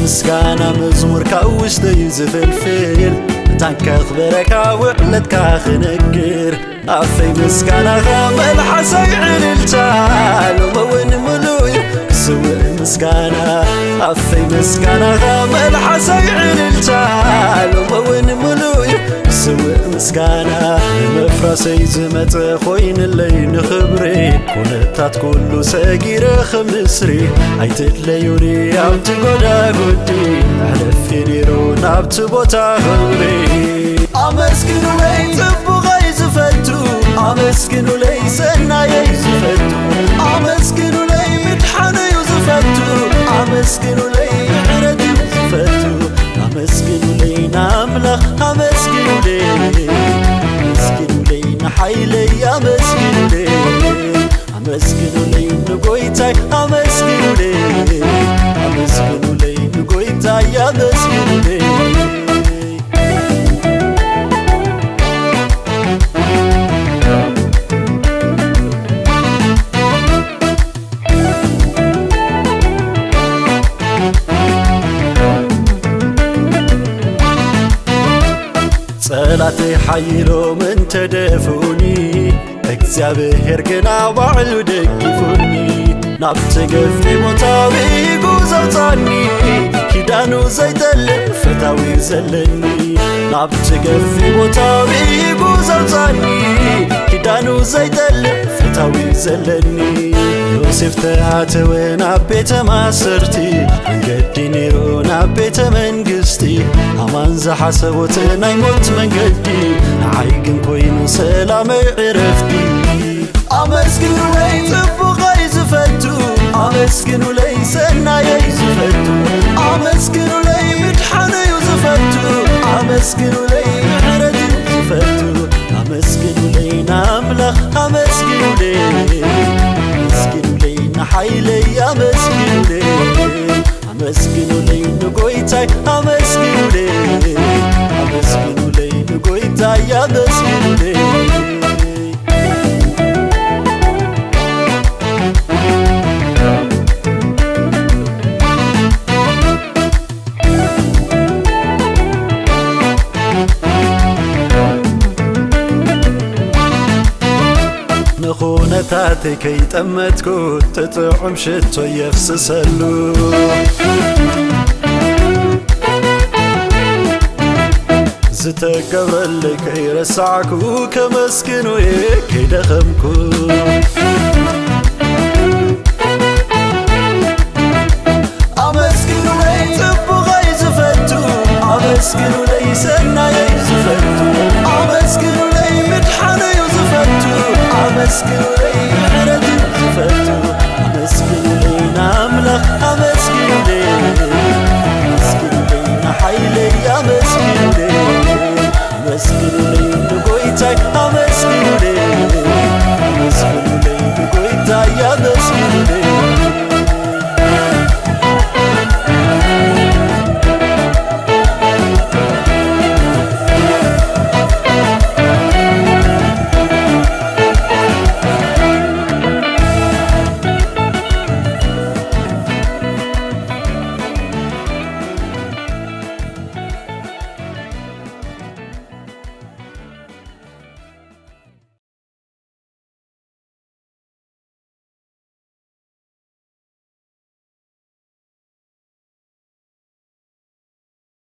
ምስጋና መዝሙር ካብ ውሽጠይ ዝፍልፍል፣ መታን ከኽብረካ ውዕለትካ ክነግር። ኣፈይ ምስጋናኻ መልሓሰይ ዕልልታ፣ ሎሚ እውን ምሉእ እዩ ክስውእ ምስጋና። ኣፈይ ምስጋናኻ መልሓሰይ ዕልልታ፣ ሎሚ እውን ምሉእ እዩ ክስውእ ምስጋና። ንምፍራሰይ ዝመጸ ኮይንለይ ንኽብሪ፣ ኩነታት ኩሉ ሰጊረ ክምስሪ። ኣይትድለዩኒ ኣብቲ ጎዳጉዲ፣ ሕለፍ ነይሩ ናብቲ ቦታ ኽብሪ። ኣመስግኑለይ ጽቡቐይ ዝፈቱ፣ ኣመስግኑለይ ሰናየይ ዝፈቱ፣ ኣመስግኑለይ ምድሓነዩ ዝፈቱ፣ ኣመስግኑለይ ምሕረትዩ ዝፈቱ። ኣመስግኑለይ ንኣምላኽ፣ ኣመስግኑለይ፣ ኣመስግኑለይ ንሓይለይ፣ ኣመስግኑለይ፣ ኣመስግኑለይ ንጎይታይ፣ ኣመስግኑለይ፣ ኣመስግኑለይ ንጎይታይ፣ ኣመስግኑለይ። ጸላተይ ሓይሎም እንተደፍኡኒ፣ እግዚኣብሔር ግና ባዕሉ ደጊፉኒ። ናብቲ ገፊሕ ቦታ ብኢዱ ዘውጻኒ፣ ኪዳኑ ዘይጠልም ፈታዊ ዘለኒ። ናብቲ ገፊሕ ቦታ ብኢዱ ዘውጻኒ፣ ኪዳኑ ዘይጠልም ፈታዊ ዘለኒ። ዮሴፍ ተኣተወ ናብ ቤተ ማእሰርቲ፣ መንገዲ ነይሩ ናብ ቤተ መንግስቲ። ኣማን ዝሓሰቦት ናይ ሞት መንገዲ፣ ንዓይ ግን ኮይኑ ሰላመይ ዕረፍቲ። ኣመስግኑለይ ጽቡቐይ ዝፈቱ፣ ኣመስግኑለይ ሰናየይ ዝፈቱ፣ ኣመስግኑለይ ምድሓነዩ ዝፈቱ፣ ኣመስግኑለይ ምሕረትዩ ዝፈቱ። ኣመስግኑለይ ንኣምላኽ፣ ኣመስግኑለይ፣ ኣመስግኑለይ ንሓይለይ፣ ኣመስግኑለይ፣ ኣመስግኑለይ ንጎይታይ፣ ኣመስግኑለይ፣ ኣመስግኑለይ ንጎይታይ፣ ኣመስግኑለይ። ንኹነታተይ ከይጠመትኩ፣ እቲ ጥዑም ሽቶ የፍስሰሉ። ዝተገብረለይ ከይረሳዕኩ፣ ከመስግኖ እየ ከይደኸምኩ። ኣመስግኑለይ ጽቡቐይ ዝፈቱ፣ ኣመስግኑለይ ሰናየይ ዝፈቱ፣ ኣመስግኑለይ ምድሓነዩ ዝፈቱ፣ ኣመስግኑለይ